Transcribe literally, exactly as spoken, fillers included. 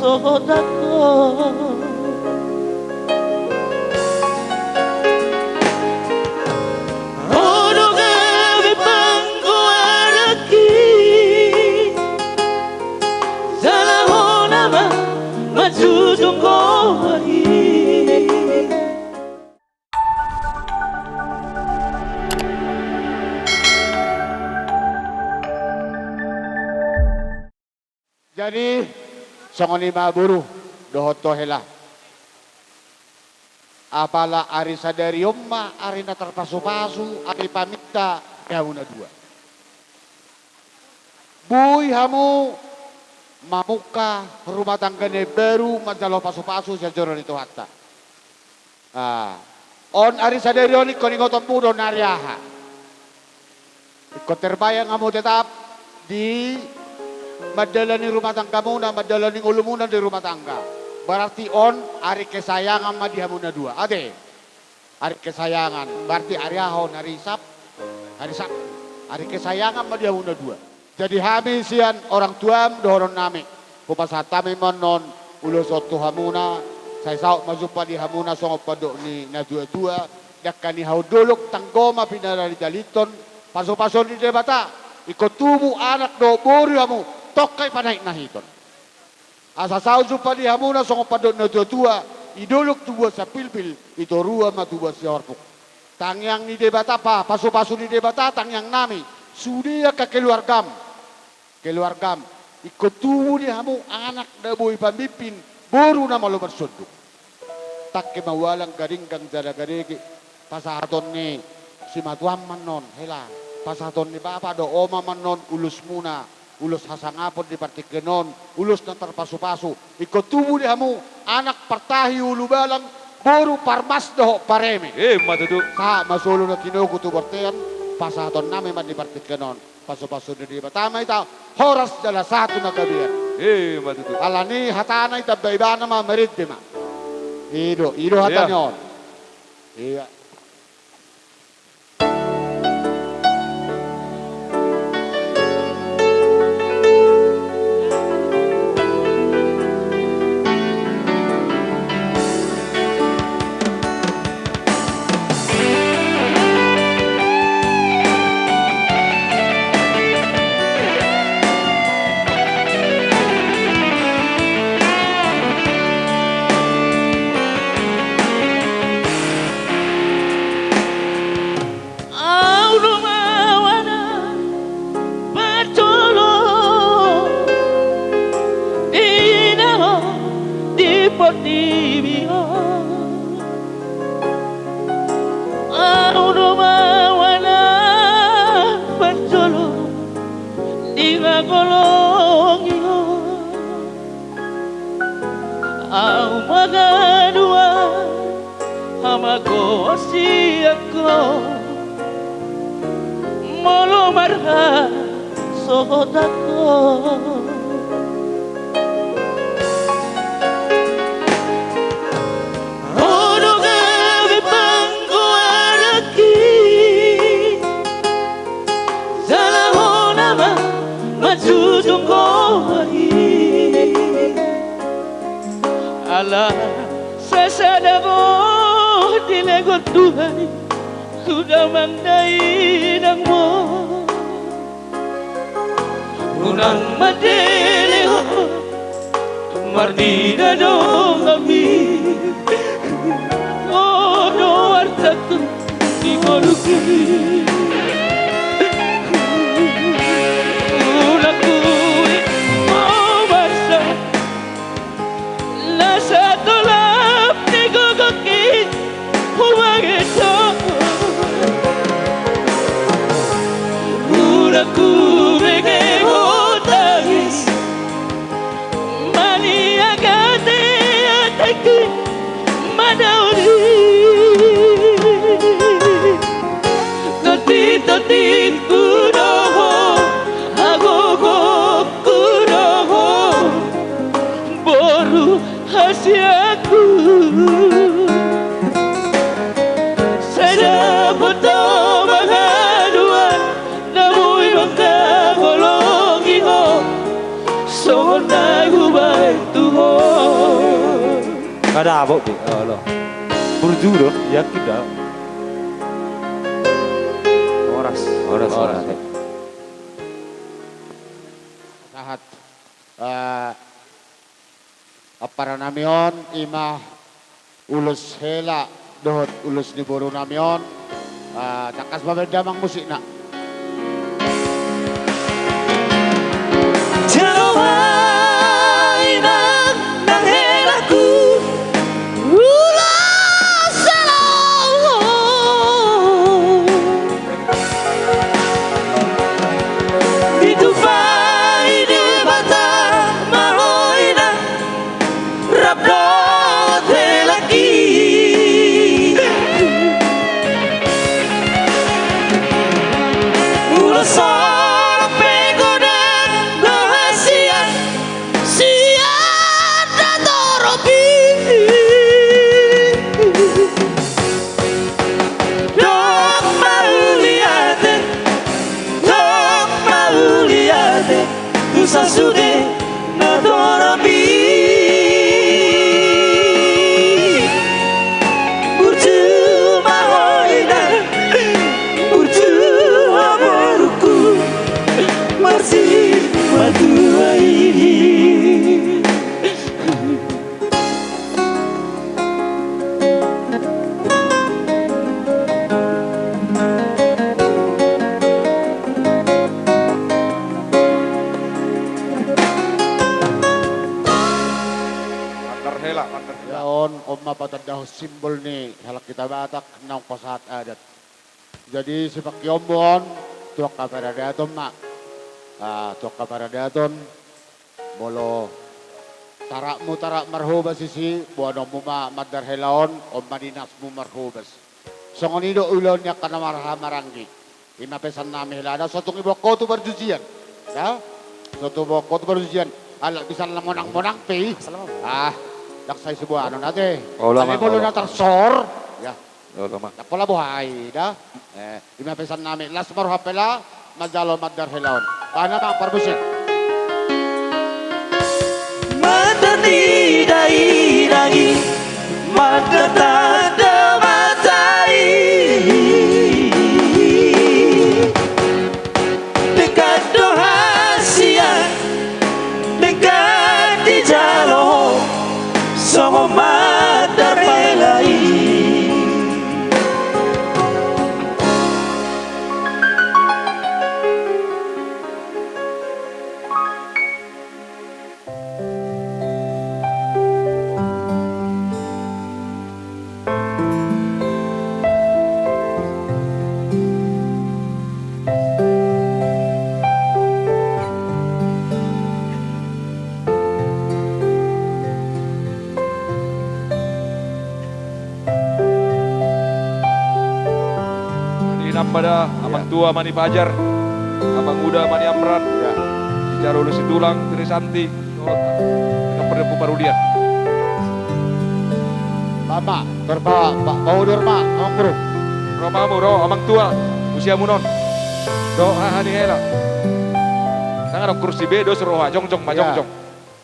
sohotanhon. Olo gabe panggoaranki, jala hona ma manjujung goar i. Jadi, songon i ma boru dohot ho hela. Apala ari sadari on ma ari na tarpasupasu, ari paminta di hamu na dua. Boi hamu mamungka rumah tangga na imbaru manjalo pasupasu sian joro ni Tuhanta. Ah, on ari sadari on ingkon ingotonmu do on ari aha. Ingkon terbayang hamu tetap di mandalani rumah tanggamuna, mandalani ngolumuna di rumah tangga. Berarti on ari kesayangan ma di hamu na dua. Ate? Ari kesayangan. Berarti ari aha on? Ari Sab-, ari Sabtu. Ari kesayangan ma di hamu na dua. Jadi hami sian orang tuam dohononnami, hupasahat hami ma annon ulos on tu hamuna, sai saut ma jumpa di hamuna songon pandok ni natuatua, dangka ni haondolok tanggo ma pinaradidalinhon, pasupasuon ni Debata, ingkon tubu anak dohot boru hamu, tongka i panaek na hiton. Asa saut jumpa di hamuna songon pandok ni natuatua, i dolok tubuan sian pilpil, i toruan ma tubuan sian horpuk. Tangiang ni Debata pa, pasupasu ni Debata tangiangnami, sude angka keluargam. Keluargam, ingkon tubu di hamu anak na boi pamimpin, boru na malo marsonduk. Tangke ma ualang gadinggang jala gadege, pasahaton ni simatuam ma annon, hela, pasahaton ni bapa dohot oma ma annon ulosmuna, ulos hasangapon di partingkian on, ulos na tarpasupasu, ingkon tubu di hamu anak partahi ulubalang, boru parmas dohot pareme. Ima tutu. Sahat ma solu na tinogu tu bontean, pasahatonnami ma di partingkian on. Pasupasu ni Debata ma hita, horas jala sahat tu na gabean. Ima tutu. Alani hatana i tamba ibana ma marende ma. I do, i do hatana on. Ia. Au do mawana parjolo di na ro di portibi on. Au do mawana parjolo di na golong i on. Au mangadoan hamagoan sian ho molo marhasohotan ho. Olo gabe panggoaranki, jala hona ma manjujung goar i. Ala sasada do dilehon Tuhan i tu damang dainangmu. Unang mandele ho marnida donganmi, ho do artangku di ngolungki. Unang huingot ho basa na satolap ni gogongki humangido. Unang hubege ho tangis maniagate atangki manauli. Na Dapot be, olo. Burju do, yakin do. Horas, horas, horas. Sahat. Eh, ampara nami on, ima ulos hela dohot ulos ni boru nami on. Ah, tangkas ma baen damang musikna. Jalo ma inang nang helaku, ulos hela. Ditumpahi Debata ma ho inang rap dohot helangki. Molo songon pe godang do hasian, sian na torop i. Dok mauliate, dok mauliate tu sasude na torop i. Burju ma ho inang, burju ho borungku, marsimatua i. Mandar hela, mandar hela. Ya, on, on ma patandahon simbol ni halak hita Batak naung pasahat adat. Jadi, sipangkionmu on tu angka paradaton ma. Ah, tu angka paradaton. Molo tarapmu tarap marhobas isi, boanonmu ma mandar hela on, on ma ninasmu marhobas. Songon i do ulaon ni angka na marhahamaranggi. Ima pesan nami hela, da so tung diboan ho tu parjujian. Da? So tung diboan ho tu parjujian. Ala bisa na monang-monang pe i. Ah, ndang sai siboanon ate. Olo, Amang, olo. Molo na tarsor. Ya. Olo, Amang. Ndang pola boha i da. Eh, ima pesan nami, las ma roham hela, manjalo mandar hela on. Bahen ma, Amang, parmusik. Mandar ni dainang i, mandar tanda mata i. Denggan do hasian, denggan dijalo ho, songon mandar hela i. Di nang ma da, Amang Tua Mani Pajar, Amang Uda Mani Amran, Sijaro Ulos Situlang, Trisanti, dohot Amang Pardengpu Parudian. Bapak, torba, ba-, bahu dorma, Amang Guru. Ro ma hamu, ro, Amang Tua, usiamu non. Dohot haha ni hela. Nang adong kursi be, dos roha, jongjong ma, jongjong.